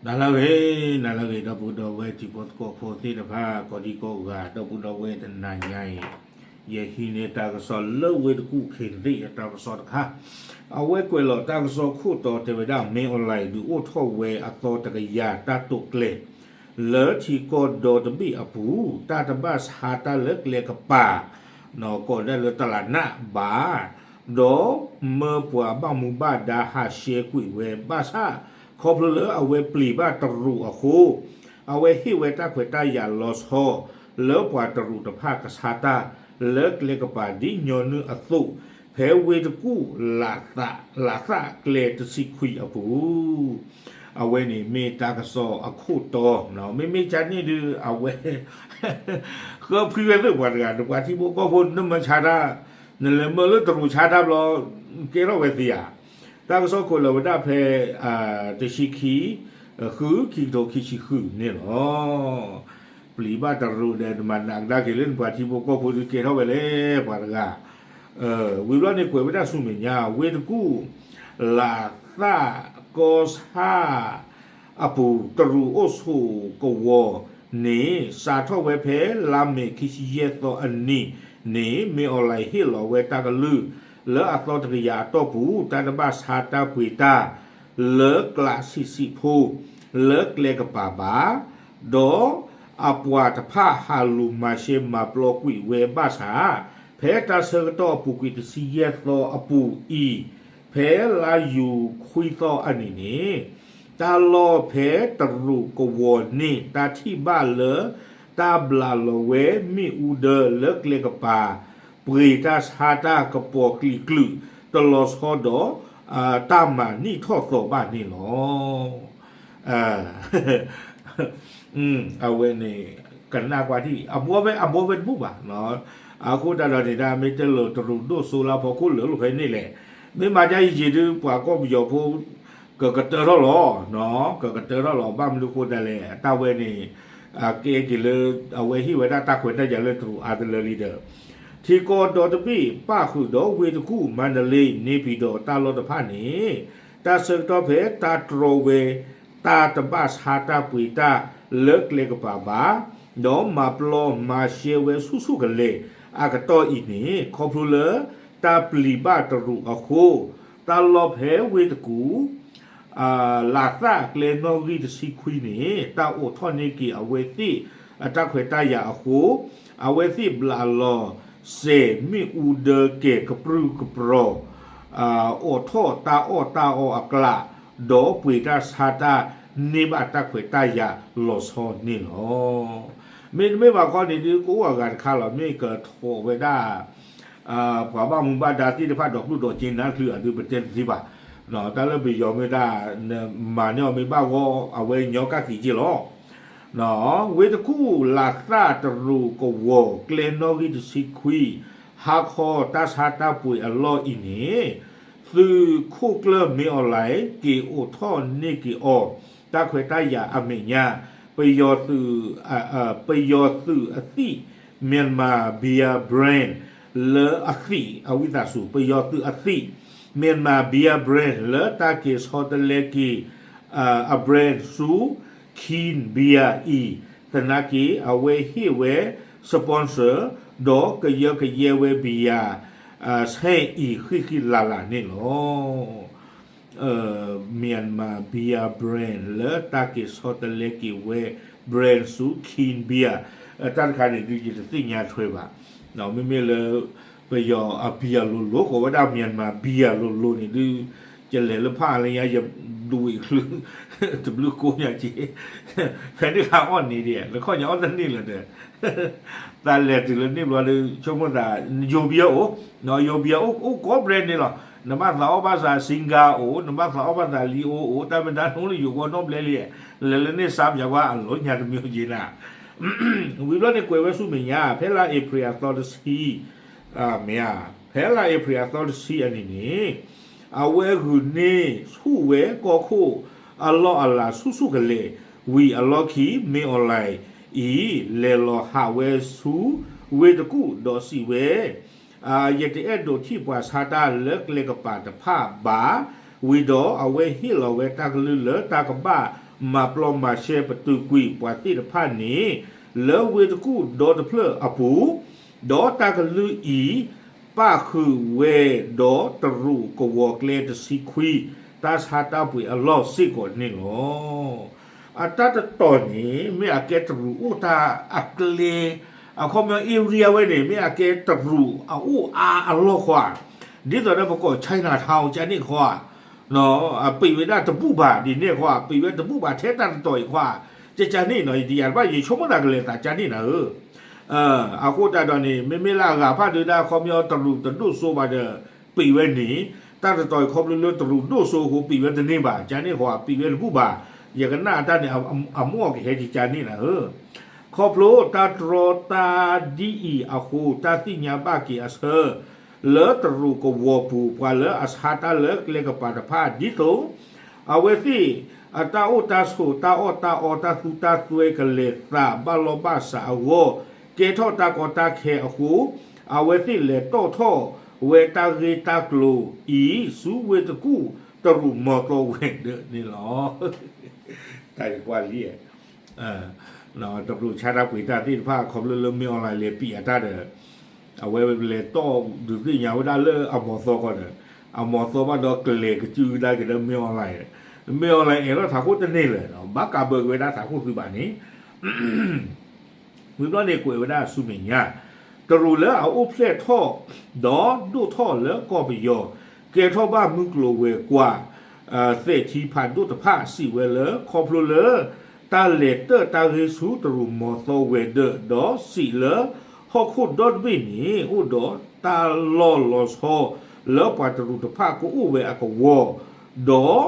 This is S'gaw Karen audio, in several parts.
နၤလၢအဂ့ၤ, နၤလၢအဂ့ၤ ဒီပုၢ်ဒီဝဲၢ်တံၤဖိသကိးဖိသ့ၣ်တဖၣ် ကိးဒံကိးဂၤ ဒီပုၢ်ဒီဝဲၢ်တနၤညါအံၤ, ယဟံးန့ၢ်တၢ်ကစီၣ်လၢဝ့ၢ်တကူၣ်ခ့ၣ်သ့ၣ်အတၢ်ကစီၣ်တခါ, အဝဲကွဲးလီၤတၢ်ကစီၣ်ခိၣ်တီတဲဝဲဒၣ် မင်းအောင်လှိုင် ဒုးအိၣ်ထီၣ်ဝဲအသီတကယၤတၢ်တိာ်ကျဲၤ လၢထံကီၢ်ဒီတဘ့ၣ်အပူၤ တၢ်တဘၣ်ဆါတၢ်လၢကျဲကပၤ ကိးဒၣ်လၢတလးနးဘၣ်, ဒီးမၢပှၤဘၣ်မူဘၣ်ဒါဟးဆှဲးကွံာ်ဝဲဘၣ်ဆၣ် ခီဖျိလၢအဝဲပျံၤဘၣ်တရူးအဃိ, အဝဲဟ့ၣ်ဝဲတၢ်ခွဲးတၢ်ယာ်လီၤဆီ လၢပှၤတရူးတဖၣ်ကဆါတၢ်လၢကျဲကပၤဒ်ညီနုၢ်အသိး, ဖဲဝ့ၢ်တကူၣ် လးသးကျဲတဆံခွံအပူၤ အဝဲန့ၣ်မ့ၢ်တၢ်ကစီၣ်အခိၣ်တီ, မ့မ့ၢ်ကန့ၣ်ဒုး အဝဲ ဃၢဖှံဝဲသ့ၣ်ပှၤတဂၤ နပှၤထံဖိကီၢ်ဖိ နမၢဆါတၢ်, နလဲၤမၢလၢတရူးဆါတၢ်ဘျီ ကဲထီၣ်ဝဲသ့ဧါ. တၢ်ကစီၣ်ကွဲးလီၤဝဲဒၣ်ဖဲ တဆံခံ ဃု ခံကထိခံဆံဃုန့ၣ်လီၤ. ပျံၤဘၣ်တရူးဒီး နမၤနးကဒါက့ၤလၢနပှၤထံဖိကီၢ်ဖိဒုးကဲထီၣ်ဝဲလဲၣ် ပှၤတဂၤ ဝံၤဘျီန့ၣ် ကွဲးဝဲဒၣ်ဆူမဲာ်ညါ ဝ့ၢ်တကူၣ် လးသးကီဆၣ်အပူၤ တရူးအိၣ်ဆိးကဝီၤန့ၣ် စးထီၣ်ဝဲဖဲလါမ့ၤခံဆံယဲၢ်သီအနံၤန့ၣ် မင်းအောင်လှိုင် ဟ့ၣ်လီၤဝဲတၢ်ကလုၢ် လၢအသီတကယၤအတီၢ်ပူၤ တၢ်တဘၣ်ဆါတၢ်ပှ့ၤတၢ် လၢကျးဆံးဆံးဖိ လၢကျဲကပၤဘၣ် ဒီးအပှၤတဖၣ်ဟးလူၤမၤရှဲမၤပျီကွံာ်ဝဲဘၣ်ဆၣ်, ဖဲတၢ်ဆၢကတီၢ်အပူၤကွံာ်တဆံယဲၢ်သီအပူၤအံၤ, ဖဲလါယူၤခွံသီအနံၤန့ၣ်, တၢ်လီၢ်ဖဲတရူးကဝီၤန့ၣ် တၢ်ထံၣ်ဘၣ်လၢ တၢ်ဘျးလီၤဝဲမ့ၣ်အူဒၢလၢကျဲကပၤ ပှ့ၤတၢ်ဆါတၢ်ကပီၤကျံးကျုာ်တလီၤဆီဒီး တၢ်မၤနံၣ်ထီၣ်သီဘၣ်န့ၣ်လီၤ. အဝဲန့ၣ် ကနၣ်ကွၢ်ထံၣ် အဘီဝဲအဘီဝဲတဘူၣ်ဘၣ်. အဃိတၢ်ဒီးန့ၣ် တၢ်မ့ၢ်တဲလီၤတရူးဒိၣ်စိလၢအဖီခိၣ်လၢာ်လီၤဖဲန့ၣ်လဲၣ်, မ့ၢ်မၤဒ်အံၤယံာ်ဒုး ပှၤကီၢ်ပယီၤဖိ ကကတၢၢ်ထီၣ်လီၤ, ကကတၢၢ်ထီၣ်လီၤ. ဘၣ်မနုၤဃိသတးလဲၣ် အတၢ်ဝဲန့ၣ် ကဲက့ၤလၢ အဝဲဟ့ၣ်ဝဲဒၣ်တၢ်ခွဲးတၢ်ယာ်လၢတရူးအါတလၢလံဒီး ထံကီၢ်ဒီတဘ့ၣ် ပၣ်ဃုာ်ဒီးဝ့ၢ်တကူၣ် မါဒလ့ န့ၣ်ပၠံၤဒီးတၢ်လီၢ်တဖၣ်န့ၣ် တၢ်ဆၢကတီၢ်ဖဲတၢ်တြီဝဲ တၢ်တဘၣ်ဆါတၢ်ပှ့ၤတၢ်လၢကျဲကပၤဘၣ်, ဒီးမၤပျီမၤရှဲဝဲဆူၣ်ဆူၣ်ကလဲာ်အကတီၢ်အံၤန့ၣ် ခီဖျိလၢတၢ်ပျံၤဘၣ်တရူးအဃိ, တၢ်လီၢ်ဖဲဝ့ၢ်တကူၣ် လးသးကျဲနီၣ်ဂံၢ်တဆံခွံန့ၣ် တၢ်အိးထီၣ်န့ၢ်က့ၤအဝဲသ့ၣ်အတၢ်ခွဲးတၢ်ယာ်အဃိ, အဝဲသ့ၣ်ဘျးလီၤစဲးမ့ၣ်အူဒၢကဲၤကပြုၢ်ကပြီၤ, အိးထီၣ်တၢ်အီၣ်တၢ်အီအကျး, ဒီးပှ့ၤတၢ်ဆါတၢ်န့ၢ်ဘၣ်တၢ်ခွဲးတၢ်ယာ်လီၤဆီန့ၣ်လီၤ. မ့တမ့ၢ်ဘၣ်ခီန့ၣ်ဒုး ကအိၣ်အဂၤတခါလီၤ. မ့ၢ်ကထီၣ်ဝဲဒၣ် ပှၤဘၣ်မူဘၣ်ဒါသ့ၣ်တဖၣ်ဒီးကျိၣ်ဒီးစ့နါတချုးအဒုးပတဲတသ့ဘၣ်. တၢ်လၢပယီၤမ့ၢ်ဒၣ် မၤန့ၢ်အီၤမ့ၢ်ဘၣ်ဂီၢ် အဝဲညီကၣ်က့ၤက့လီၤ. ဝ့ၢ်တကူၣ်လးသးတရူးကဝီၤ ကျဲနီၣ်ဂံၢ်တဆံခွံ ဟါခီတၢ်ဆါတၢ်ပှ့ၤအလီၢ်အံၤန့ၣ် သုးခိၣ်ကျၢၢ်မင်းအောင်လှိုင် က့ၤအိးထီၣ်န့ၢ်က့ၤအီၤ တၢ်ခွဲးတၢ်ယာ်အမဲာ်ညါ ပယီၤသုး ပယီၤသုးအသံၣ် Myanmar Beer Brand လၢအသံၣ် အဝံသးစူၤ ပယီၤသုးအသံၣ် Myanmar Beer Brand လၢတၢ်က့ၤဆီတလဲက့ၤ အ brand ဆူ King Beer အံၤ သနာ်က့ အဝဲဟ့ၣ်ဝဲ sponsor ဒီးကယၢကယဲဝဲ beer ဆဲအံၤဃံဃံလၤလၤန့ၣ်လီၤ. Myanmar Beer Brand လၢတၢ်က့ၤဆီတလဲက့ၤဝဲ brand ဆူ King Beer တၢ်တခါန့ၣ်ဒုး ယတသ့ၣ်ညါထွဲဘၣ်. မ့မ့ၢ်လၢ ပယီၤအ beer လိၤလိၤ ကိးဝဲဒၣ် Myanmar Beer လိၤလိၤန့ၣ်ဒုး ယလဲၤလၢဖးအါလၢညါ ယဒွံးချုး တဘျုးကိးညါက့ ဖဲန့ၣ်ခါအီၣ်န့ၣ်ဒံး နခီၣ်ညါအီၣ်တန့ၢ်လၢၤဒီး တၢ်လဲၤတုၤလၢန့ၣ်ဘျီဒီး ဆိကမိၣ်သး ယိၤ beer အိၣ်, ယိၤ beer အိၣ်ကိး brand န့ၣ်လီၤ. နဘၣ်သးအီၣ်ဘၣ်သး Singha အိၣ်, နဘၣ်သးအီၣ်ဘၣ်သး Leo အိၣ်, တၢ်မ့ၢ်တၢ်နီၢ်လၢယိၤကီၢ်နီၢ်ဘျဲလံ, လဲၤလၢန့ၣ် စါမယါကွၢ် အလီၢ်ညါတမံၤက့နၤ ဝံၤဘျီန့ၣ်ကွဲးဝဲဆူမဲာ်ညါ ဖဲလါအ့ဖြ့ၣ်အသီတဆံ မ့ၢ်ဧါ, ဖဲလါအ့ဖြ့ၣ်အသီတဆံအနံၤန့ၣ် အဝဲဂုာ်န့ၢ်ဆူၣ်ဝဲကီၢ်ခိၣ်အလီၢ်အလၤဆူၣ်ဆူၣ်ကလဲာ် ဝံၤအလီၢ်ခံ မင်းအောင်လှိုင် အံၤ လဲၤလီၤဟးဝဲဆူ ဝ့ၢ်တကူၣ်ဒီးစံးဝဲ ယတအဲၣ်ဒိးထံၣ်ပှၤဆါတၢ်လၢကျဲကပၤတဖၣ်ဘၣ်, ဝံၤဒီးအဝဲဟ့ၣ်လီၤဝဲတၢ်ကလုၢ်လၢတၢ်ကဘၣ် မၤပျီမၤရှဲပတုာ်ကွံာ်ပှၤသ့ၣ်တဖၣ်န့ၣ် လၢဝ့ၢ်တကူၣ်ဒီတဖျၢၣ်အပူၤ, ဒီးတၢ်ကလုၢ်အံၤ ပၣ်ဃုာ်ဝဲဒီးတရူးကဝီၤကျဲတဆံခွံ တၢ်ဆါတၢ်ပှ့ၤအလီၢ်စ့ၢ်ကီးန့ၣ်လီၤ. အတၢ်တတီၤန့ၣ် မ့ၢ်အကဲတရူးအိၣ်တၢ်အကျဲ အခီပညီ area ဝဲန့ၣ် မ့ၢ်အကဲတရူးအအိၣ်အါအလီၢ်ဃီဧါ, ဒ်သိးဒီးပကိး Chinatown ကန့ၣ်ဃီဧါ, ပ့ၤဝဲဒၣ်တဘူၣ်ဘၣ်ဒ်န့ၣ်ဃီဧါ, ပ့ၤဝဲတဘူၣ်ဘၣ်ထဲတၢ်တတီၤအံၤဃီဧါ, ကကန့ၣ်နီၤ ယတယၤတဘၣ် ယဆိကမိၣ်သးကလဲၤသးကန့ၣ်နၤဧၢ အဃိသတးဒီးန့ၣ် မ့မ့ၢ်လၢအဂၤဖၣ်ဒုးဒၣ် အခီပညီတရူးတဒိၣ်စိဘၣ်ဒီး ပ့ၤဝဲန့ၣ်, တၢ်တတီၤအံၤခီဖျိလၢတရူးဒိၣ်စိအဃိ ပ့ၤဝဲတန့ၢ်ဘၣ် ကန့ၣ်ဃီဧါ, ပ့ၤဝဲတဘူၣ်ဘၣ်, ယကနၣ်အတၢ်န့ၣ် အမိၢ်အီၤကဟဲကကန့ၣ်နၤဧၢ ခီဖျိတၢ်တြီတၢ်ဒ်အံၤအဃိ တၢ်သ့ၣ်ညါဘၣ်က့ၤအဆၢ လၢတရူးကဝီၤပူၤ ပှၤလၢအဆါတၢ်လၢကျဲကပၤတဖၣ် ဒ်သိး အဝဲသ့ၣ် အတၢ်အိၣ်တၢ်ဆိး တၢ်အီၣ်တၢ်အီ တၢ်သူတၢ်သွဲကလဲၤသးဘၣ်လီၢ်ဘၣ်စးအဂီၢ် ကဲထီၣ်တၢ်ကီတၢ်ခဲအဃိ အဝဲသ့ၣ်လဲၤတီၣ်ထီၣ်ဝဲတၢ်ဂ့ၢ်တၢ်ကျိၤအံၤ ဆူဝ့ၢ်တကူၣ်တရူးမီၤသီဝဲၤဒၢးန့ၣ်လီၤ. တၢ်ကွၢ်လံ တရူးဆါတၢ်ပှ့ၤတၢ်သ့ၣ်တဖၣ် ခီဖျိလၢမ့ၢ်အီၣ်လဲၣ်လဲၤပံးအတၢ်ဒီး အဝဲလဲၤတီၣ်ဒုးသ့ၣ်ညါဝဲဒၣ်လၢအမီၤသီဃီဒီး အမီၤသီဘၣ်ဒီးကလဲၤကစုကဒါက့ၤဒီးမ့ၢ်အီၣ်လဲၣ်, မ့ၢ်အီၣ်လဲၣ်အဲၣ်ထီၣ်ထးခိၣ်တန့ၢ်လၢၤ ဘၣ်ကးဘၢက့ၤဝဲဒၣ်ထးခိၣ်သုးဘၣ်န့ၣ် ဝံၤဘျီန့ၣ်ကွဲးဝဲဒၣ်ဆူမဲာ်ညါ, တရူးလၢအအိၣ်ဖျဲၣ်ထီၣ် ဒီးဒိၣ်ထီၣ်လၢကီၢ်ပယီၤ ကဲထီၣ်ဘၣ်မုၢ်ကျိၤဝဲၤကွာ် သဲးထံဖးဒိၣ်တဖၣ် စံးဝဲလၢ ခီဖျိလၢ တၢ်လဲၤတၢၣ်တၢ်ဂ့ၢ်ဆူတရူးမီၤသီဝဲၤဒၢး ဒီးစံးလၢ ဟီၣ်ခိၣ်ဒီတဘ့ၣ်န့ၣ် အိၣ်ဒီးတၢ်လီၢ်လီၤဆီ လၢပှၤတရူးတဖၣ်ကအိၣ်ဝဲအကဝီၤ ဒီး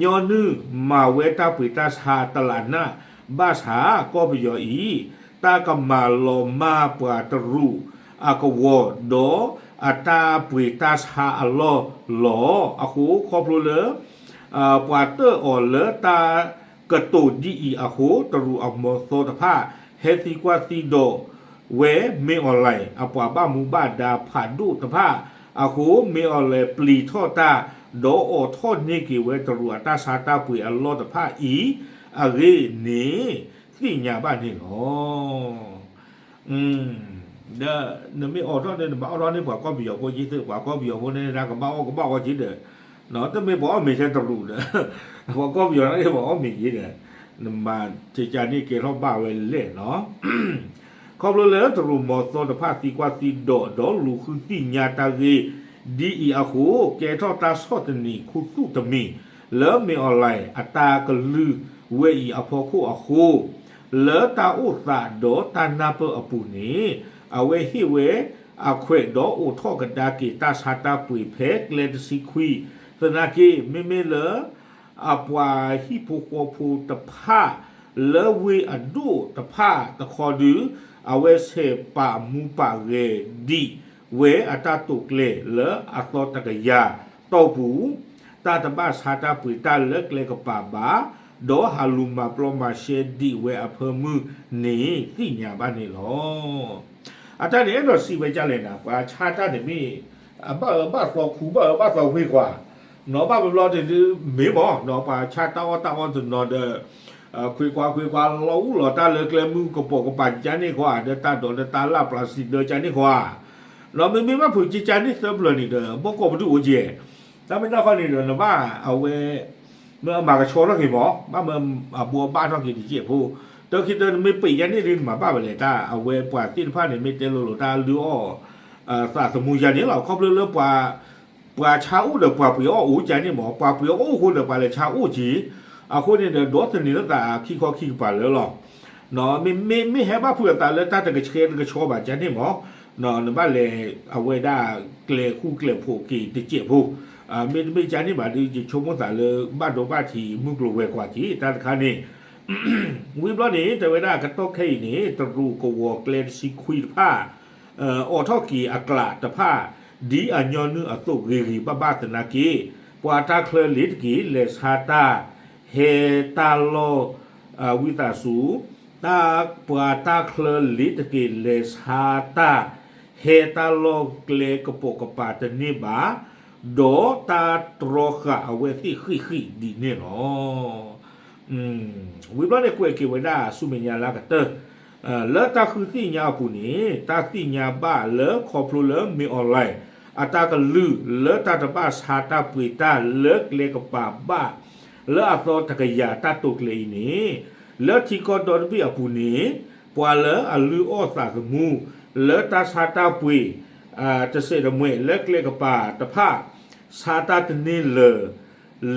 ညီနုၢ်မၤဝဲတၢ်ပှ့ၤတၢ်ဆါတလးနး ဘၣ်ဆၣ်ကီၢ်ပယီၤအံၤ တၢ်ကမၤလီၤမၢ်ပှၤတရူးအကဝီၤ ဒီးအတၢ်ပှ့ၤတၢ်ဆါအလီၢ်လီၤ. အဃိခီဖျိလၢ ပှၤတၢၣ်အီၤလၢတၢ်ကတိၤဒ်အံၤအဃိ တရူးအမီၤသီတဖၣ် ဟဲသံကွၢ်သံဒိးဝဲမ့ၢ်အီၣ်လဲၣ် အပှၤဘၣ်မူဘၣ်ဒါဖးဒိၣ်တဖၣ်အဃိ မ့ၢ်အီၣ်လဲၣ်ပျံၤထီၣ်တၢ် ဒီးအိးထီၣ်န့ၢ်က့ၤဝဲတရူးအတၢ်ဆါတၢ်ပှ့ၤအလီၢ်တဖၣ်အံၤ အဂ့ၢ်န့ၣ် သ့ၣ်ညါဘၣ်န့ၣ်လီၤ. ဒီးနမ့ၢ်အိးထီၣ်န့ၣ် နဘၣ်အိးထီၣ်န့ၢ်ပှၤကီၢ်ပယီၤဖိက့ၤသ့ၣ် ပှၤကီၢ်ပယီၤဖိန့ၣ် တၢ်ကဘၣ်အီၣ်ကဘၣ်အီက့ၤဒီး တမ့ၢ်ပှၤအီၣ်မ့ၤထဲတရူးဒီး ပှၤကီၢ်ပယီၤန့ၣ် ပှၤအီၣ်မ့ၤက့ၤဒီး နမၤကကန့ၣ်ကဲထီၣ်ဘၣ်ဝဲလဲၣ်နီၤ ခီဖျိလၢတရူးမီၤသီတဖၣ်သံကွၢ်သံဒိး ဒီးလူၤဃုသ့ၣ်ညါတၢ်ဂ့ၢ်ဒ်အံၤအဃိ ကဲထီၣ်တၢ်ဆီၣ်သနံးခူသူၣ်တမံၤ လၢမ့ၢ်အီၣ်လဲၣ်အတၢ်ကလုၢ်ဝဲအံၤအဖီခိၣ်အဃိ လၢတၢ်အိၣ်သးဒီးတၢ်နၢ်ပၢၢ်အပူၤန့ၣ် အဝဲဟ့ၣ်ဝဲအခွဲးဒီးအိးထီၣ်ကဒါက့ၤတၢ်ဆါတၢ်ပှ့ၤဖဲကျဲတဆံခွံ သနာ်က့ မ့မ့ၢ်လၢ အပှၤဟံၣ်ဖိဃီဖိတဖၣ် လၢဝ့ၢ်အဒိၣ်တဖၣ်တခီဒု အဝဲဆဲးပာ်မူပာ်ဂဲၤဒံးဝဲအတၢ်တိာ်ကျဲၤလၢအသီတကယၤတီၢ်ပူၤ တၢ်တဘၣ်ဆါတၢ်ပှ့ၤတၢ်လၢကျဲကပၤဘၣ် ဒီးဟးလူၤမၤပျီမၤရှဲဒံးဝဲအဖၢမုၢ်န့ၣ် သ့ၣ်ညါဘၣ်န့ၣ်လီၤ. အတၢ်န့ၣ်အဲၣ်ဒိးစံးဝဲဒ်လဲၣ်နၤ ပှၤဆါတၢ်န့ၣ်မ့ၢ် အဘၣ်အၢဘၣ်သီခူ ဘၣ်အၢဘၣ်သီဝ့ၤကွာ် နီၤဘၣ်ဘျီန့ၣ်ဒုးမ့ၢ်မး နီၤပှၤဆါတၢ်အီၣ်တၢ်အီတနီၤဒီး ခွ့ခွါခွ့ခွါလီၤအူလီၤတၢ်လၢကျဲမုၢ်ကပိာ်ကပၤကန့ၣ်ဃီဧါ ဒီးတၢ်ဒိးဒီးတၢ်လၢ်ပျၢၤစံးဒၢကန့ၣ်ဃီဧါ နီၤမ့မ့ၢ်ဘၣ်ဖုးကကန့ၣ်သၢပျၢၤန့ၣ်ဒီး ဘီကီၢ်ပဒုၣ်အိၣ်ကဲ တၢ်မ့ၢ်တၢ်ဃီန့ၣ်ဒီး နဘၣ်အဝဲ မ့ၢ်အမၤကဆှီထီၣ်က့ၤမး ဘၣ်မၢအဘိအဘၣ်ထီၣ်က့ၤတကဲးဖိ တၢ်ခံတၢ်နမ့ၢ်ပံးယါန့ၣ်ဒုးနမၤဘၣ်ဝဲလဲၣ် တၢ်အဝဲပှၤသ့ၣ်တဖၣ်န့ၣ် မ့ၢ်တဲလိၤလိၤတၢ်လုၢ်အီၣ် သးသမူယါန့ၣ်လီၤ ခီဖျိလၢ ပှၤဆါအိၣ်ဒီးပှၤပှ့ၤအီၣ်အိၣ်ကန့ၣ်မး ပှၤပှ့ၤအီၣ်အိၣ်အဃိဒီး ပှၤလဲၤဆါအိၣ်က့ၤ အဃိန့ၣ်ဒီး ဒိးသန့ၤလၢသးခံခီခံကပၤလၢလီၤ မ့မ့ၢ်ဟဲဘၣ်ဖုးအသးလၢတၢ်တကဆှဲတကဆှီဘၣ်ကန့ၣ်မး နဘၣ်လဲၤအဝဲဒၣ်ကျဲၤဃူကျဲၤဖိးက့ၤတစဲးဖိ မ့တမ့ၢ်ကန့ၣ်ဘၣ်ဒီး ယဆိကမိၣ်သးလၢဘၣ်ဒိဘၣ်ထံးမုၢ်ကျိၤဝဲၤကွာ်က့ၤ တၢ်တခါန့ၣ် ဝံၤဘျီန့ၣ် တဲဝဲဒၣ်ကတီၢ်ခဲအံၤန့ၣ် တရူးကဝီၤကျဲတဆံခွံတဖၣ် အိးထီၣ်က့ၤအကျးတဖၣ် ဒ်အညီနုၢ်အသိးဂ့ၤဂ့ၤဘၣ်ဘၣ်သနာ်က့ ပှၤတၢ်ချၢလ့ၤတက့ၤလဲၤဆါတၢ် ဟဲတၢ်လီၢ် ဝံသးစူၤ တၢ်ပှၤတၢ်ချၢလ့ၤတက့ၤလဲၤဆါတၢ် ဟဲတၢ်လီၢ်ကျဲကပိာ်ကပၤတန့ၢ်ဘၣ် ဒီးတၢ်တြီဃာ်အဝဲသ့ၣ်ဃံးဃံးဒ်န့ၣ်လီၤ. ဝံၤဘျီန့ၣ်ကွဲးက့ၤဝဲဒၣ်ဆူမဲာ်ညါလၢအကတၢၢ်, လၢတၢ်ဃုသ့ၣ်ညါအပူၤန့ၣ် တၢ်သ့ၣ်ညါဘၣ်လၢခီဖျိလၢ မင်းအောင်လှိုင် အတၢ်ကလုၢ်လၢတၢ်တဘၣ်ဆါတၢ်ပှ့ၤတၢ်လၢကျဲကပၤဘၣ် လၢအသီတကယၤတၢ်တိာ်ကျဲၤအံၤန့ၣ် လၢထံကီၢ်ဒီတဘ့ၣ်အပူၤန့ၣ် ပှၤလၢအလုၢ်အီၣ်သးသမူ လၢတၢ်ဆါတၢ်ပှ့ၤ တစဲးတမှဲးလၢကျဲကပၤတဖၣ် ဆါတၢ်တန့ၢ်လၢာ်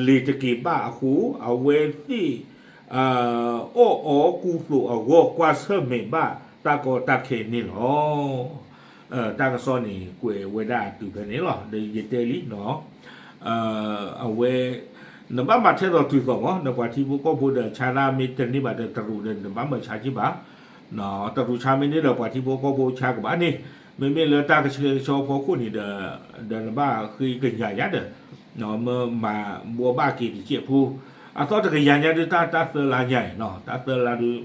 လ့ၤတက့ၤဘၣ်အဃိ အဝဲသ့ၣ် အီၣ်အီကူသိးအဂီၢ် ကွၢ်ဆၢၣ်မဲာ်ဘၣ်တၢ်ကီတၢ်ခဲန့ၣ်လီၤ. တၢ်ကစီၣ်န့ၣ် ကွဲးဝဲဒၣ်အတုၤဖဲန့ၣ်လီၤ. ဒီးယတဲလံ အဝဲ နဘၣ်မၤထဲသိးတုၤသိးမး နပှၤထံဖိကီၢ်ဖိဒီး ဆါတၢ်မ့ၢ်တန့ၢ်ဘၣ်ဒီးတရူးဒီး နဘၣ်မၤဆါက့ၤဘၣ် တရူးဆါမ့ၢ်န့ၢ်ဒီး ပှၤထံဖိကီၢ်ဖိဆါကဘၣ်န့ၣ်, မ့မ့ၢ်လၢတၢ်ကဆှဲကဆှီဖီခိၣ်န့ၣ်ဒီး ဒီးနဘၣ်ဃ့ကညးယၤဒီး မ့ၢ်မၤဘှီဘၣ်က့ၤတစဲးဖိ, အသီတကယၤညါဒုး တၢ်သၢလါညါအံၤ တၢ်သၢလါဒုး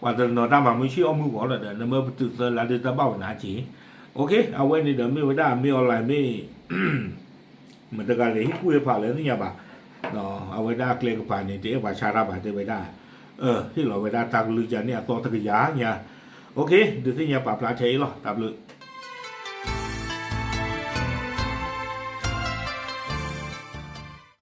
ပှၤတနီၤတၢ်မၤမုာ်ဆံၣ်အီၣ်မုၢ်ဂီၤလီၤဒီး နမ့ၢ်ပတုာ်သၢလါဒုး တၢ်ဘၣ်ဝဲနၤက့ၤ, အဝဲန့ၣ်ဒီး မ့ၢ်ဝဲဒၣ် မင်းအောင်လှိုင် မ့ၢ် မတၤတဂၤလဲၤဟ့ၣ်ကူၣ်ဟ့ၣ်ဖးလဲၣ်သ့ၣ်ညါဘၣ်, အဝဲဒၣ်ကျဲကပၤန့ၣ် တအဲၣ်ပှၤဆါတၢ်ဘၣ်တဲဝဲဒၣ်, ဟ့ၣ်လီၤဝဲဒၣ်တၢ်ကလုၢ်ကန့ၣ်အသီတကယၤညါ, ဒုးသ့ၣ်ညါပာ်ဖျါထဲအံၤလီၤ တၢ်ဘျုး